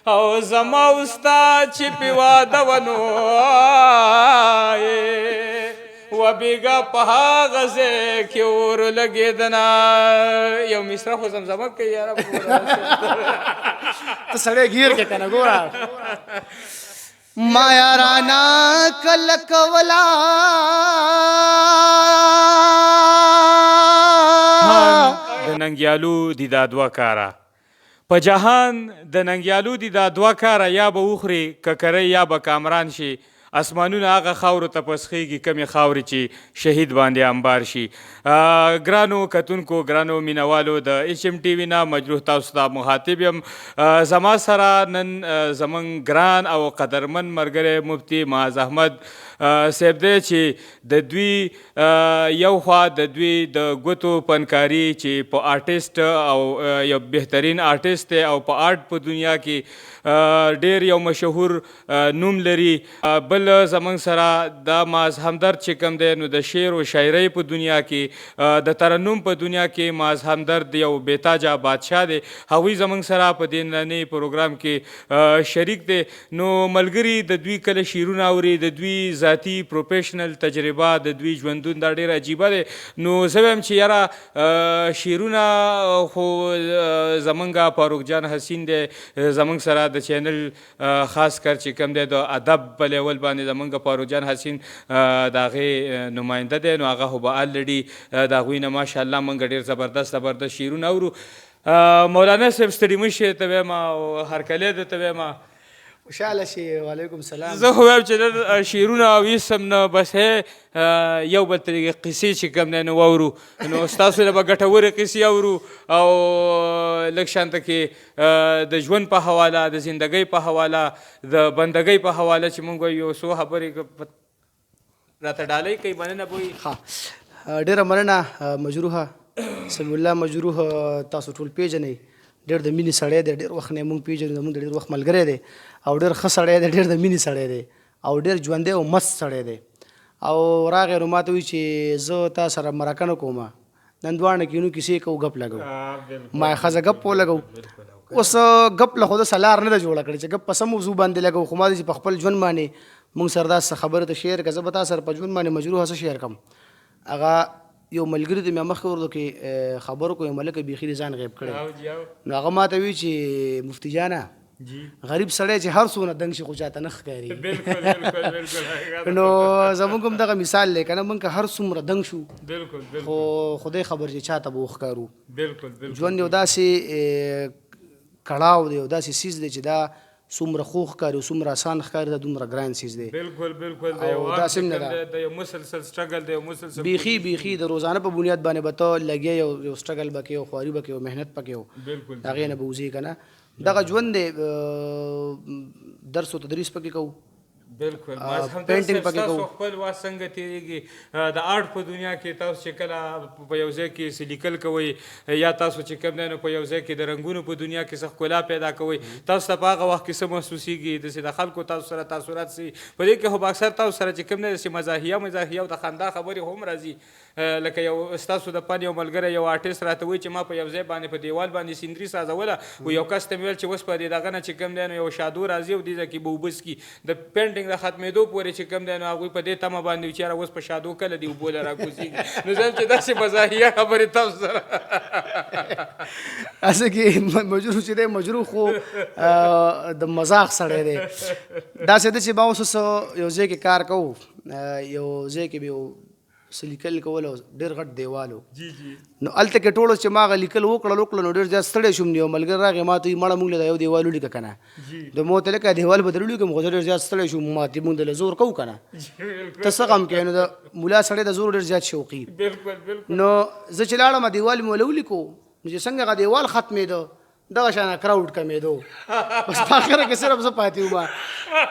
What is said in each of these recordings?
او زما اوستا چې په واده ونو و بیګا په هغه ځای کې اور لګېدنه. یو مصره خو زمزمه کوي یاره. ته سړی ګیر کې کنه ګوره. ما یارانا کل کولا د ننګیالو دي دا دوه کاره په جهان، د ننګیالو دي دا دوه کاره، یا به وخوري ککرۍ یا به کامران شي، اسمانونه هغه خاورو ته پسخیږي کمې خاورې چې شهید باندې انبار شي. ګرانو کتونکو، ګرانو مینوالو، د ایچ ایم ټي وي نه مجروح تاسو ته مخاطب یم. زما سره نن زمونږ ګران او قدرمن ملګری مفتي معاذ احمد صاحب دی چې د دوی یو خوا د دوی د ګوتو فنکاري چې په آرټیست او یو بهترین آرټیست دی او په آرټ په دنیا کې ډیر یو مشهور نوم لري، بل زمونږ سره د معاذ همدرد چې کوم دی نو د شعر او شاعرۍ په دنیا کې، د ترنم په دنیا کې معاذ همدرد یو بېتاجه بادشاه دی. هغوی زمونږ سره په دې ننني پروګرام کې شریک دی. نو ملګري د دوی کله شعرونه اوري، د دوی ذاتي پروفیشنل تجربه، د دوی ژوندون دا ډېر عجیبه دی. نو زه وایم چې یاره شعرونه خو زمونږ فاروق جان حسین دی زمونږ سره د چینل، خاص کر چې کوم دی د ادب په لیول باندې زمونږ فاروق جان حسین د هغې نماینده دی، نو هغه خو به الریډي د هغوی نه ماشاءالله مونږ ډېر زبردست زبردست شعرونه اورو. مولانا صاحب، ستړي مه شې ته وایم او هرکلی درته وایم. خوشحاله شي، وعلیکم سلام. زه خو وایم چې نن شعرونه او هېڅ هم نه، بس یو بل ته قصې چې کوم دی نو واورو، نو ستاسو له به ګټورې قصې اورو او لږ شانته کې د ژوند په حواله، د زندګۍ په حواله، د بندګۍ په حواله چې مونږ یو څو خبرې راته ډالۍ کوي، مننه به وي. ښه، ډېره مننه مجروحه. سمیع الله مجروح تاسو ټول پېژنئ، ډېر د مینې سړی دی، ډېر وخت نه مونږ پېژنو، زمونږ د ډېر وخت ملګری دی او ډېر ښه سړی دی، ډېر د مینې سړی دی او ډېر ژوندی او مست سړی دی. او راغی نو ماته وایي چې زه تا سره مرکه نه کوم، نن دواړه کینو کیسې کوو، ګپ لګو. ما یې ښځه ګپ ولګو. اوس ګپ له خو داسې لار نه ده جوړه کړې چې ګپ په څه موضوع باندې لګو، خو ما چې په خپل ژوند باندې مونږ سره داسې خبرې ته شعر که زه به تا سره په ژوند باندې مجروح څه شعر کوم. هغه یو ملګري ته مې مخکې ورته کې خبرو کوم، ملکه بیخي ځان غیب کړی، نو هغه ماته وی چې مفتي جانه، غریب سړی چې هر څونه دنګ شي خو چاته نه ښکاري. نو زموږ هم دغه مثال دی که نه، موږ که هر څومره دنګ شو خو خدای خبر چې چاته به وښکارو. ژوند یو داسې کړاو دی، یو داسې څیز دی چې دا څومره ښو ښکاري او څومره اسان ښکاري، دا دومره ګران څیز دی. بالکل بالکل، د یو داسې هم نه ده، د یو مسلسل سټرګل، د یو مسلسل بیخي بیخي د روزانه په بنیاد باندې به ته لګیا یو یو سټرګل به کوې او خواري به کوې او محنت به کوې، د هغې نه به وځې که نه. دغه ژوند دی، درس او تدریس پکې کوو. بالکل، پینټینګ پکې کوو. خپل واس څنګه تیریږي د آرټ په دنیا کې؟ تاسو چې کله په یو ځای کې څه لیکل کوئ یا تاسو چې کوم دی نو په یو ځای کې د رنګونو په دنیا کې څه ښکلا پیدا کوئ، تاسو ته په هغه وخت کې څه محسوسېږي؟ داسې د خلکو تاسو سره تاثرات څه؟ په دې کې خو به اکثر تاسو سره چې کوم دی داسې مزاحیه مزاحیه او د خندا خبرې هم راځي. لکه یو ستاسو د فن یو ملګری، یو آرټیست راته وایي چې ما په یو ځای باندې په دیوال باندې سندري سازوله، خو یو کس ته مې ویل چې اوس په دې دغه نه چې کوم دی نو یو شادو راځي او دې ځای کې به اوبه څکي. د پینټینګ د ختمېدو پورې چې کوم دی نو هغوی په دې تمه باندې چې یاره اوس په شادو کله دې اوبو له راکوزېږي. نو زه چې داسې مزاحیه خبرې تاسو سره اصل کې مجروح چې دی، مجروح خو د مزاح سړی دی. داسې ده چې ما اوس یو ځای کې کار کوو، یو ځای کې به یو څه لیکل کول او ډېر غټ دیوال و. جی جی نو هلته کې ټولو چې ما هغه لیکل وکړل نو ډېر زیات ستړی شوم. نو یو ملګری راغی ما ته وایي مړه موږ له دا یو دیوال ولیکه که نه. د مو ته لکه دیوال به در ولیکم خو زه ډېر زیات ستړی شوم، ما ته موږ د له زور کوو که نه، ته څه غم کوې؟ نو د ملا سړی د زور ډېر زیات شوقي. بالکل بالکل نو زه چې لاړم دیوال مې وله ولیکو، نو چې څنګه هغه دیوال ختمېده دغه شان کراوډ کمېدو، بس په اخره کې صرف زه پاتې وم.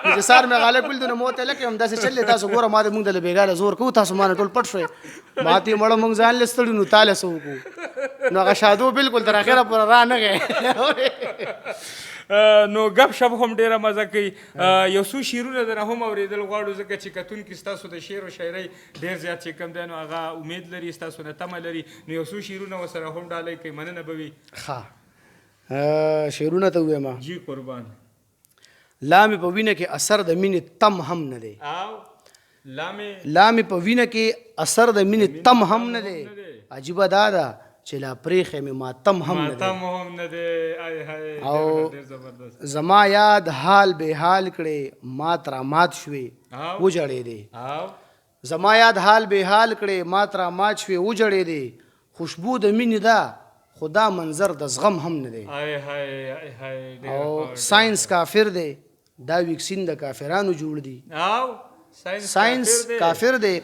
نو چې سهار مې غاله کول نو مو ته لکه همداسې چل دی، تاسو ګوره ما د موږ د له بېګا له زور کوو، تاسو ما نه ټول پټ شوئ. ما ته مړه موږ ځان له ستړي نو تا له څه وکړو؟ نو هغه شادو بالکل تر اخره پورې را نه غی. نو ګپ شپ هم ډېره مزه کوي. یو څو شعرونه درنه هم اورېدل غواړو، ځکه چې کتونکي ستاسو د شعر او شاعرۍ ډېر زیات چې کوم دی نو هغه امید لري، ستاسو نه تمه لري، نو یو څو شعرونه ورسره هم ډالۍ کوي، مننه به وي. ښه، شعرونه ته ووایم؟ جی قربان. لا مې په وینه کې اثر د مینې تم هم نه دی. او لا مې لا مې په وینه کې اثر د مینې تم هم نه دی. عجیبه دا ده چې لا پرېښی مې ماتم هم نه دی. ماتم هم نه دی. آی های، او ډېر زبردست. زما یاد حال بې حال کړې، مات را مات شوې او وژړېدې. او زما یاد حال بې حال کړې، مات را مات شوې وژړېدې. خوشبو د مینې ده، خو دا منظر د زغم هم نه دی. آی های، آی های، ډېر او ښه. ساينس کافر دی، دا ویکسین د کافرانو جوړ دي. او ساينس ساينس کافر دی، کافر دی،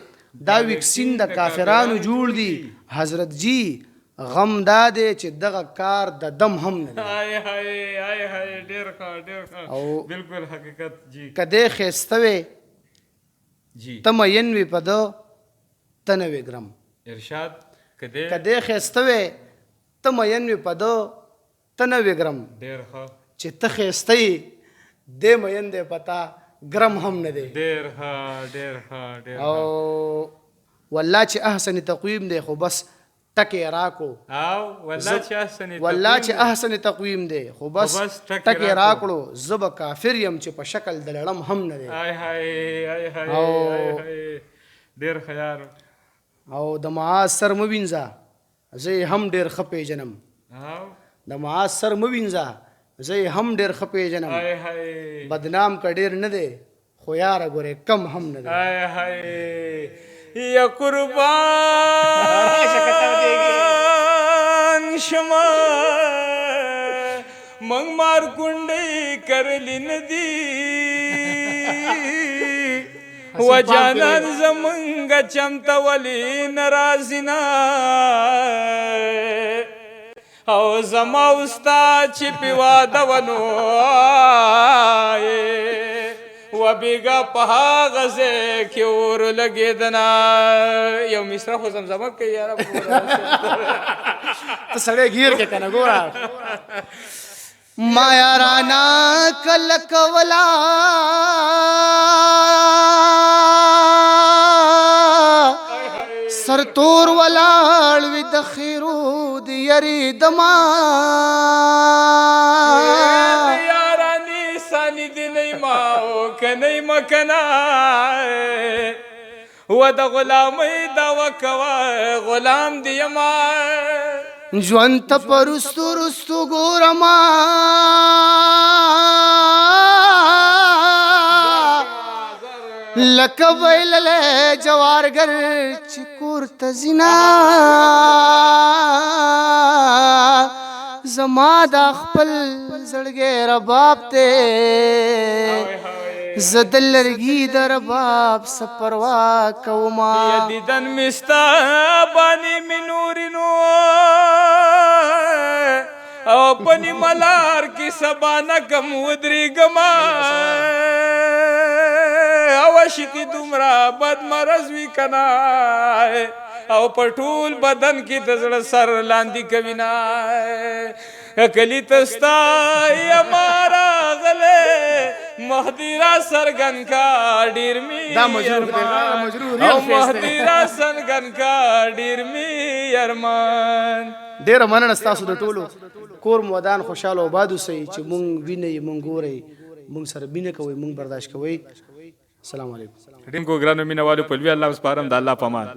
دا ویکسین د کافرانو جوړ دي. حضرت جی غم دا دی چې دغه کار د دم هم نه دی. آی های، آی های، ډېر ښه، ډېر ښه. او بالکل حقیقت جی. که دی ښایسته وی جی، ته مین وې په ده، ته نه وې ګرم. ارشاد، کده که دی ښایسته وی ته مین وې په ده، ته نه وې ګرم. ډېر ښه. چې ته ښایسته یې، دی مین دی په تا، ګرم هم نه دی. ډېر ښه، ډېر ښه، ډېر ښه. او والله چې احسن تقویم دی، خو بس ټکی راکو. او والله چې احسن والله چې تقویم دی. احسن تقویم دی، خو بس خو بس ټکی ټکی راکړو. راکړو، زه به کافر یم چې په شکل د لړم هم نه دی. آی های، آی های، او آی های، ډېر ښه یار. او د معاذ سر مه وینځه، زه یې هم ډېر ښه پېژنم. او د معاذ سر مه وینځه، زه یې هم ډېر ښه پېژنم. آی های، بدنام که ډېر نه دی، خو یاره ګورې کم هم نه دی. آی های، یا قربان شما، منګ مار کونډې کرلی ندی وجانان، زمونږ چمته ولی ناراضینا؟ او زما استاد چې په واده ونو و بیګا په هغه ځای کې اور لګېدنه. یو مصره خو زمزمه کوي یاره. ته سړی ګیر کې کنه ګوره. ما یارانا کله کولا، سرتور ولاړ وي د خیرو د یری دما. یارانی سانی دی نه ما او کنه مکنا و د غلامۍ دا وکوا، غلام دی ما. ژوند ته پرستو رستو ګورما، لکه ویللی جوارګر چې کور ته ځینه. زما د خپل زړګی رباب دی، زه د لرګي د رباب څه پروا کومه. یا دیدن مستا باندې می نورینو او پنی ملار کی سبا نه کم ودریګما، او عاشقي دومره بد مرض وي کنا، او په ټول بدن کې د زړه سر لاندې کوي نه. کلی تستا یما راغله، مهدی را سرګن کا ډیر می دا مجروح دی، دا مجروح ریل او فیس دی. مهدی را سرګن کا ډیر می ارمان. ډیره مننه ستاسو د ټولو، کور مو ودان، خوشاله او آباد اوسئ. چې مونږ وینئ، مونږ ګورئ، مونږ سره مینه کوئ، مونږ برداشت کوئ. السلام علیکم. ډېر ګرانو مینه والو، په لوی الله سپارم، د الله پامان.